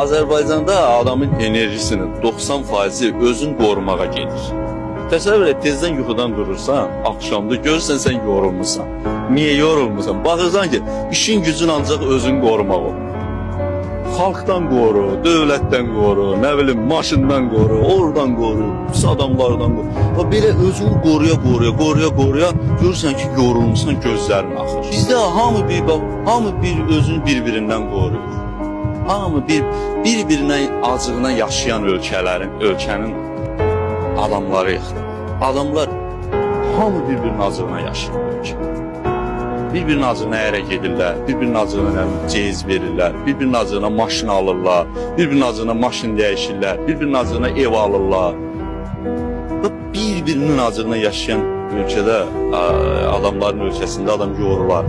Azərbaycanda adamın enerjisinin 90%-i özün qorumağa gedir. Təsəvvür et, tezdən yuxudan durursan, axşamda görürsən sən yorulmusan. Niyə yorulmusan? Baxırsan ki, işin gücün ancaq özün qorumaq olur. Xalqdan qoru, dövlətdən qoru, nə bilim maşından qoru, oradan qoru, pis adamlardan qoru. Və belə özünü qoruya qoruya, qoruya qoruya görürsən ki, yorulmusan, gözlərin axır. Bizdə hamı bir bax, hamı bir özünü bir-birindən qoruyur. Hamı bir-birinə acığına yaşayan ölkələrin, ölkənin adamlarıyıq. Adamlar hamı bir-birinin acığına yaşayır bu ölkədə. Bir-birinin acığına ərə gedirlər, bir-birinin acığına nə bilim cehiz verirlər, bir-birinin acığına maşın alırlar, bir-birinin acığına maşın dəyişirlər, bir-birinin acığına ev alırlar. Və bir-birinin acığına yaşayan ölkədə, adamların ölkəsində adam yorular.